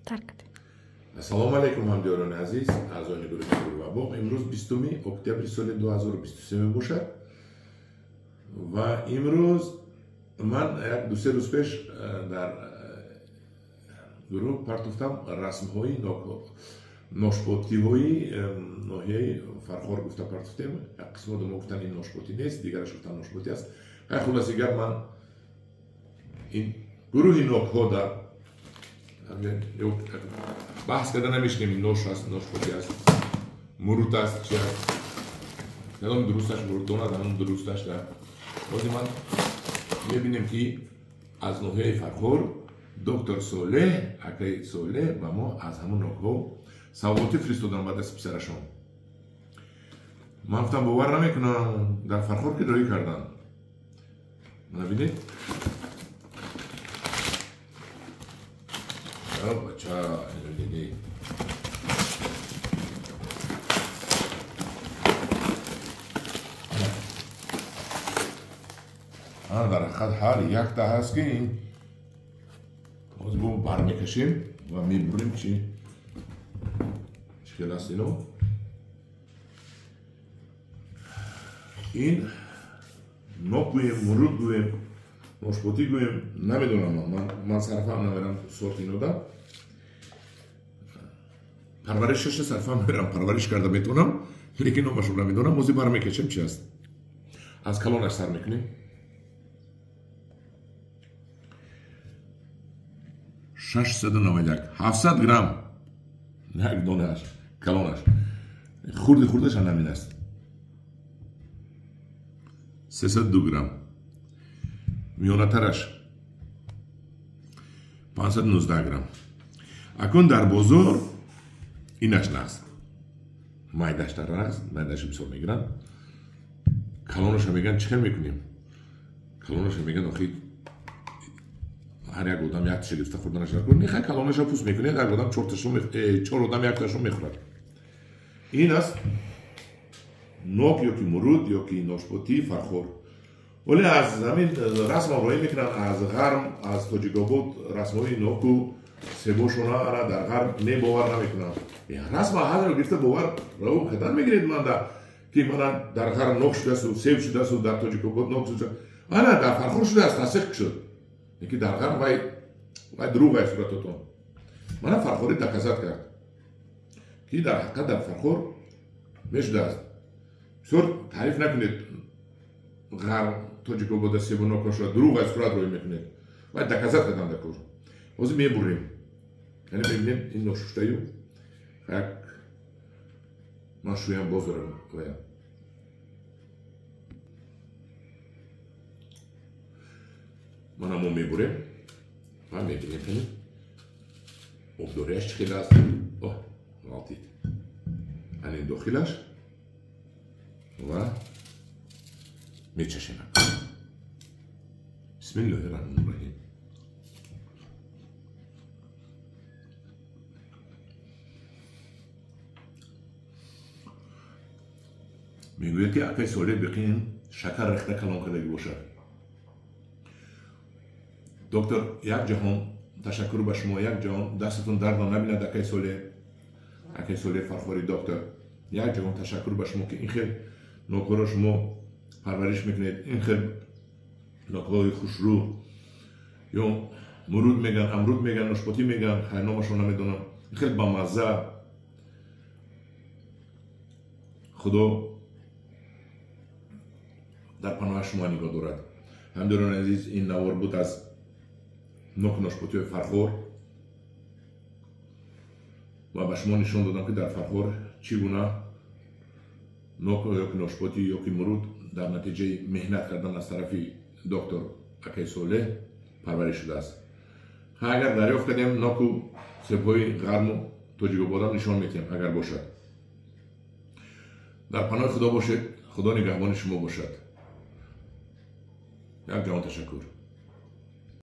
Таркат. Ассалому алайкум, ҳамдиёрони азиз, аъзоёни гурӯҳи Гул ва Боғ. Имрӯз 20 октябри соли 2023 мебошад ва имрӯз ман як ду се рӯз пеш дар гурӯҳ партофтам расмҳои ношпотиҳои ноҳияи Фархор гуфта партофтем. Як қисми одамҳо гуфтанд ин ношпотӣ нест, дигараш гуфтанд ношпотӣ аст. Хай, хулоси гап, ман ин гурӯҳи нокҳо дар баҳс карда намешинем, ин нош аст, ношпотӣ аст, мурут аст, чи аст. Кадом дурусташ мурут донад, ҳамон дурусташ дар бози ман мебинем, ки аз ноҳияи Фархор доктор Солеҳ, акаи Солеҳ ба мо аз ҳамон нокҳо савғотӣ фиристодан ба дасти писарашон. Ман гуфтам бовар намекунам, дар Фархор ки роҳӣ карданд. Мана бинед, бача, ино дар ҳақиқат ҳар якта ҳаст, ки ин боз бо бармекашем ва мебурем, чи чӣ хел аст ино. Ин нок гӯем, мурут гӯем, ношпотӣ гӯем, намедонам, ман сарфаҳм намерам сорти инода. Парваришаша сарфаҳм мерам, парвариш карда метавонам, лекин номашро намедонам. Ози бармекашем, чи аст. Аз калонаш сар мекунем. 691, 700 грамм як донааш, калонаш. Хурди хурдаш ҳамин аст, 302 грамм. Миёнатараш 519 грамм. Акун дар бозор инаш наст, майдаштар аст, майдаша бисёр мегиранд. Калонаша мегӯянд, чӣ хел мекунем? Калонаша мегӯянд, охи ҳар як одам якташа гирифта хӯрданаш накун. Нехай, калонаша пӯст мекунед, як одам чор одам якташо мехӯрад. Ин аст нок ё ки муруд ё ки ношпотии Фархор. Вале аз ҳамин расмам роҳӣ мекунанд аз ғарм, аз Тоҷикобод расмҳои ноку себошона ана дар ғарб не бовар намекунам. Расма ҳазро гирифта бовар раво кардан мегиред манда, ки мана дар ғарб нок шудасту себ шудасту дар Тоҷикобод нок шуда, ана дар Фархор шудааст, тасдиқ шуд. Лекин дар ғарб вай дурӯғ ай суратотон. Мана Фархорӣ доказат кард, ки дар ҳақиқат дар Фархор мешудааст. Бисёр таъриф накунед ғарб Тоҷикобода себу нокҳо шуда, дурӯғ ай сурат рӯй мекунед. Вай доказат кардам дар кор. Ҳозир мебурем, яъне мебинем ин ношуштаю. Як ман шӯям боз дорам вая. Мана мо мебурем ва мебинем, кани обдорияш чӣ хел аст. Оҳ, ғалтид. Ани дохилаш ва мечашем. Бисмиллоҳи раҳмони раҳим. Мегӯяд, ки акаи Солеҳ биқин шакар рехта калон кардагӣ бошад. Доктор, як ҷаҳон ташаккур ба шумо, як ҷаҳон дастатон дардо набинад, акаи Солеҳ, акаи Солеҳ Фархори доктор, як ҷаҳон ташаккур ба шумо, ки ин хел нокҳоро шумо парвариш мекунед, ин хел нокҳои хушрӯ, ё муруд меган, амруд меган, ношпотӣ меган, хай номашро намедонам, ин хел бамазза. Худо дар паноҳи шумо нигоҳ дорад. Ҳамдиёрони азиз, ин навор буд аз ноку ношпотиҳои Фархор ва ба шумо нишон додам, ки дар Фархор чӣ гуна нок ё ки ношпотӣ ё ки муруд дар натиҷаи меҳнат кардан аз тарафи доктор акаи Солеҳ парвариш шудааст. Агар дарёфт кардем, ноку себҳои ғарму Тоҷикободам нишон медиҳем, агар бошад. Дар паноҳи Худо бошед, Худо нигаҳбони шумо бошад. Як ҷаҳон ташаккур.